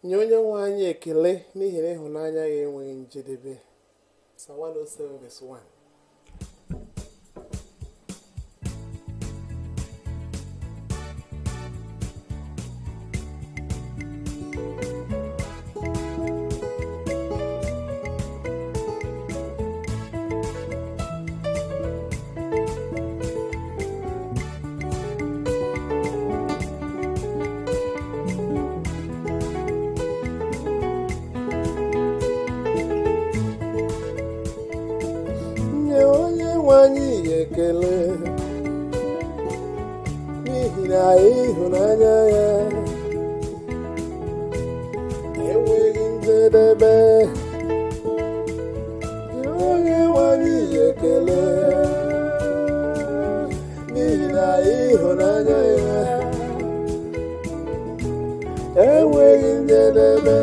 Nye Onyenwe anyị ekele n'ihi na ịhụnanya ya enweghị njedebe. Psalm 107 verse 1. Nye Onyenwe anyị ekele n'ihi na ịhụnanya ya enweghị njedebe. Nye Onyenwe anyị ekele n'ihi na ịhụnanya ya enweghị njedebe.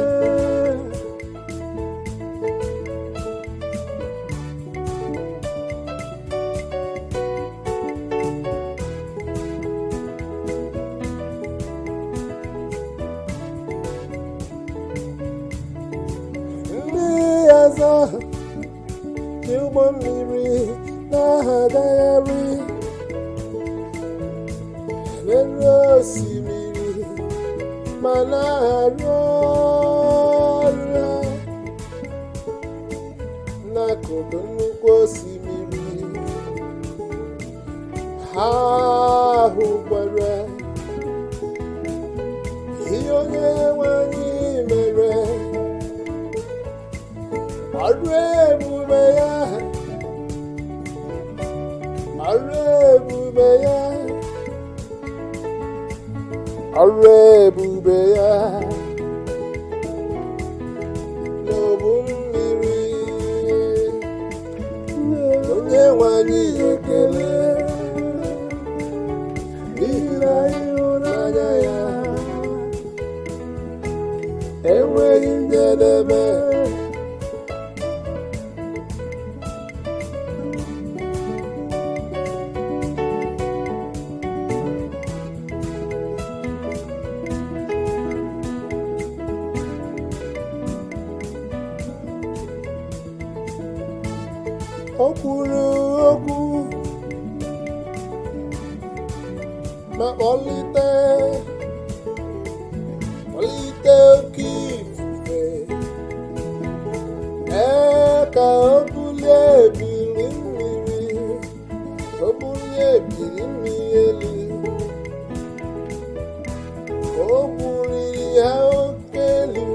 Ndị ọzọ ji ụgbọ mmiri na-agagharị n'elu osimiri ma na-arụ ọrụ n'akụkụ nnukwu osimiri. Ha hụkwara ihe Onyenwe anyị mere, ọrụ ebube ya, ọrụ ebube ya, ọrụ ebube ya n'ogbu mmiri. Onyenwe anyị ekele n'ihi na ịhụnanya ya enweghị njedebe. O kwuru okwu ma kpọlite oke ifufe, mee ka o bulie ebili mmiri, o bulie ebili mmiri elu. O buliri ha oke elu,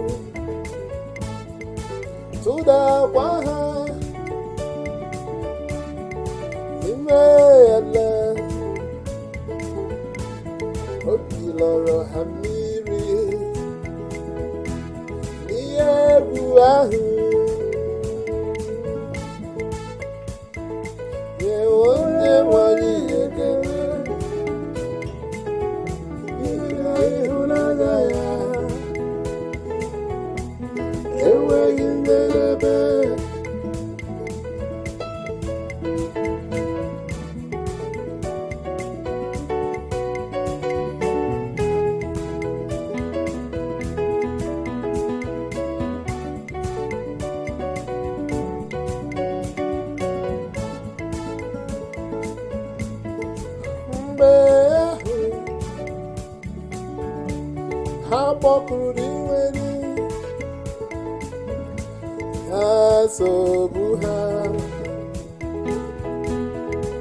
tụdakwa ha n'ime ala. Obi lọrọ ha mmiri n'ihe egwu ahụ. Nye Onyenwe anyị ekele n'ihi na ịhụnanya ya enweghị njedebe. Mgbe ahụ ha kpọkuru Dinwenụ na nsogbu ha,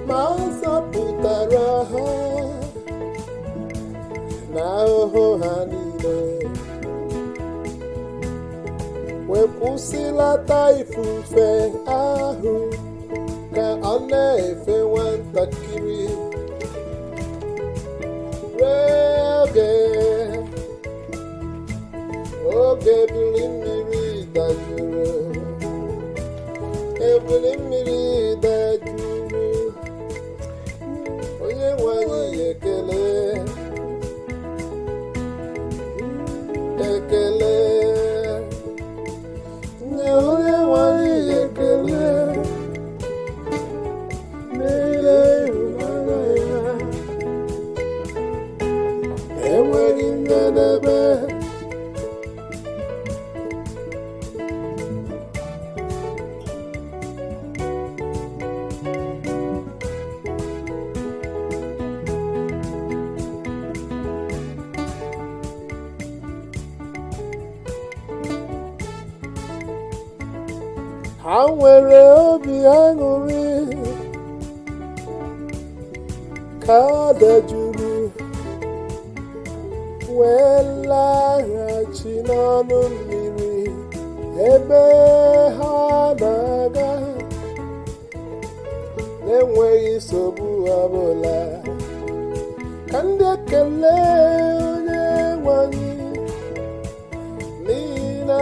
ma ọ zọpụtara ha n'ahụhụ ha niile, wee kwụsịlata ifufe ahụ ka ọ na-efe nwatakịrị. Ruo oge ebili mmiri dajụrụ, ebili mmiri dajụrụ. Onyenwe anyị ekele, ekele. Nye Onyenwe anyị ekele n'ihi ịhụnanya ya enweghị njedebe. Ha nwere obi aṅụrị ka dajuru wee laghachi n'ọnụ mmiri ebe ha na-aga na-enweghị nsogbu ọbụla. Ka ndị ekele onye nwe anyị n'ihi na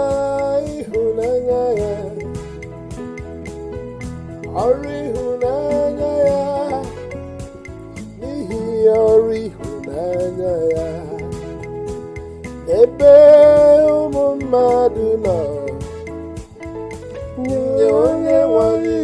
ịhụnanya ya, ọrụ ịhụnanya ya, n'ihi ọrụ ịhụnanya ya ebe ụmụ mmadụ nọ. Nye onye nwe anyị.